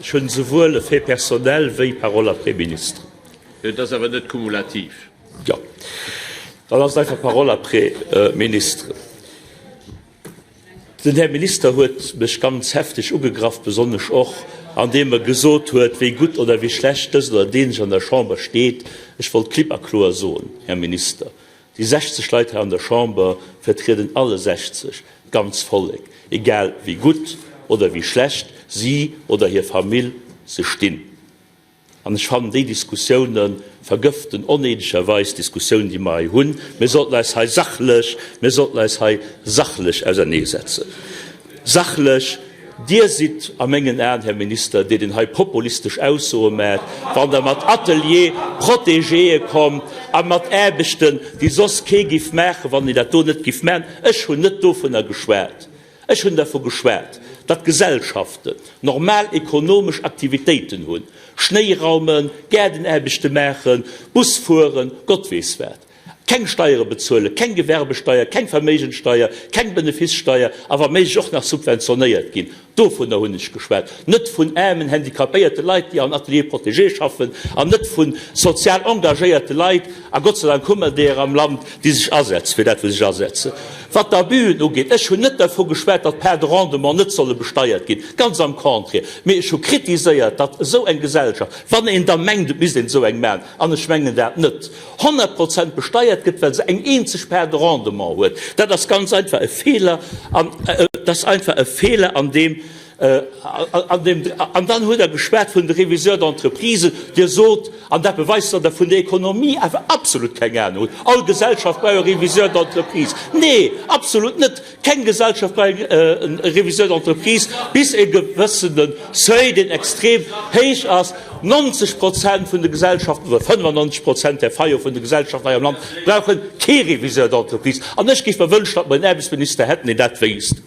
Ech hunn esouwuel e Fait personnel wéi Parole après ministre. Et ass awer net kumulativ. Jo, dann ass et einfach Parole après ministre. Den Här Minister huet mech ganz hefteg ugegraff, besonnesch och andeem e gesot huet, wéi gutt oder wéi schlecht dësen oder deen sech an der Chamber steet. Ech wollt klipp a kloer soen, Här Minister, Déi 60 Leit hei an der Chamber vertrieden alle 60 d'ganz Vollek, egal wéi gutt oder wéi schlecht si oder hir Famill se stinn. An ech fannen, déi Diskussioune vergëften onnéidegerweis d'Diskussioun, déi mer hei hunn. Mir sollten eis hei sachlech, mir sollten eis hei sachlech auserneesetzen. Sachlech, Dir sidd a mengen Aen, Här Minister, deen deen hei populistesch Aussoe maacht, wann Der mat Ateliers protégéë kommt a mat Aarbechten, déi soss kee giff maachen, wann een dat do net giff maachen. Ech hunn net dovunner geschwat. Ech hunn dervu geschwat, datt Gesellschaften normal ekonomesch Aktivitéiten hunn, Schnéiraumen, Gaardenaarbechte maachen, Bus fueren, Gott weess wat. Keng Steiere bezuelen, keng Gewerbesteier, keng Verméigenssteier, keng Beneficesteier a wa méiglech och nach subventionéiert ginn. Dovunner hunn ech geschwat, net vun aarmen, handicapéierte Leit, déi an Ateliers protégés schaffen, an net vu sozial engagéierte Leit, a Gott sei Dank hu mer deeër am Land, déi sech asetze fir dat, wou se sech asetzen. Wat d'Abusën ugeet, ech hunn net dervu geschwat, datt d'Parts de rendement net solle besteiert ginn, ganz am Contraire, mee ech hu kritiséiert, datt esou eng Gesellschaft, wann een da mengt, et misst een esou eng maachen, an ech mengen dat net, 100 Prozent besteiert gëtt, well se eng eenzeg Part de rendement huet. Dat ass ganz einfach e Feeler an dat ass einfach e Feeler an deem, an deem. An dann hutt Der geschwat vun de Réviseurs d'entreprises. Dir sot, an dat beweist, datt Der vun der Ekonomie awer absolut keng Ahnung hutt, all Gesellschaft brauch e Réviseur d'entreprise. Nee, absolut net! Keng Gesellschaft brauch e Réviseur d'entreprise bis e gewëssene Seuil, deen extrem héich ass. 90 Prozent vun de Gesellschaften, oder 95 Prozent, Här Fayot, vun de Gesellschaften hei am Land brauche kee Réviseur d'entreprise. An ech géif mer wënschen, datt mer en Aarbechtsminister hätten, deen dat wéisst.